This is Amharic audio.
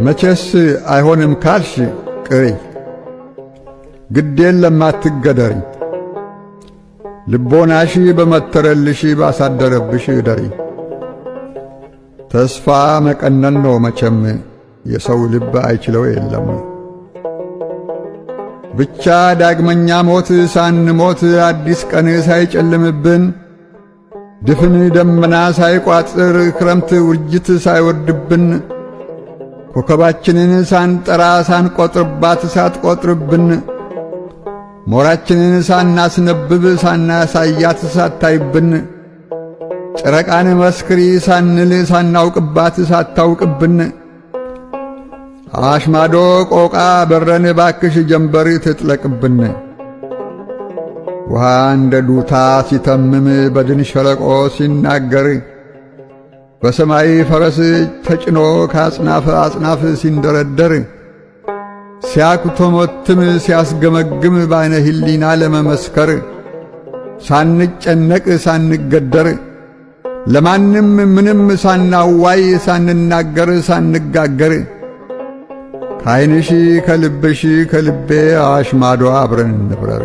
መቼስ አይሆንም ካልሽ ቅሪ፣ ግድ የለም አትገደሪ። ልቦናሽ በመተረልሽ ባሳደረብሽ እደሪ። ተስፋ መቀነን ነው መቼም የሰው ልብ አይችለው የለም። ብቻ ዳግመኛ ሞት ሳንሞት አዲስ ቀን ሳይጨልምብን ድፍን ደመና ሳይቋጥር ክረምት ውርጅት ሳይወርድብን ኮከባችንን ሳንጠራ ሳንቆጥርባት ሳትቆጥርብን ሞራችንን ሳናስነብብ ሳናሳያት ሳታይብን ጨረቃን መስክሪ ሳንል ሳናውቅባት ሳታውቅብን አዋሽ ማዶ ቆቃ በረን ባክሽ ጀንበር ትጥለቅብን። ውሃ እንደ ዱታ ሲተምም በድን ሸለቆ ሲናገር በሰማይ ፈረስ ተጭኖ ከአጽናፈ አጽናፍ ሲንደረደር ሲያኩተመትም ሲያስገመግም ባይነ ሕሊና ለመመስከር ሳንጨነቅ ሳንገደር ለማንም ምንም ሳናዋይ ሳንናገር ሳንጋገር ከዓይንሽ ከልብሽ ከልቤ አዋሽ ማዶ አብረን እንብረር።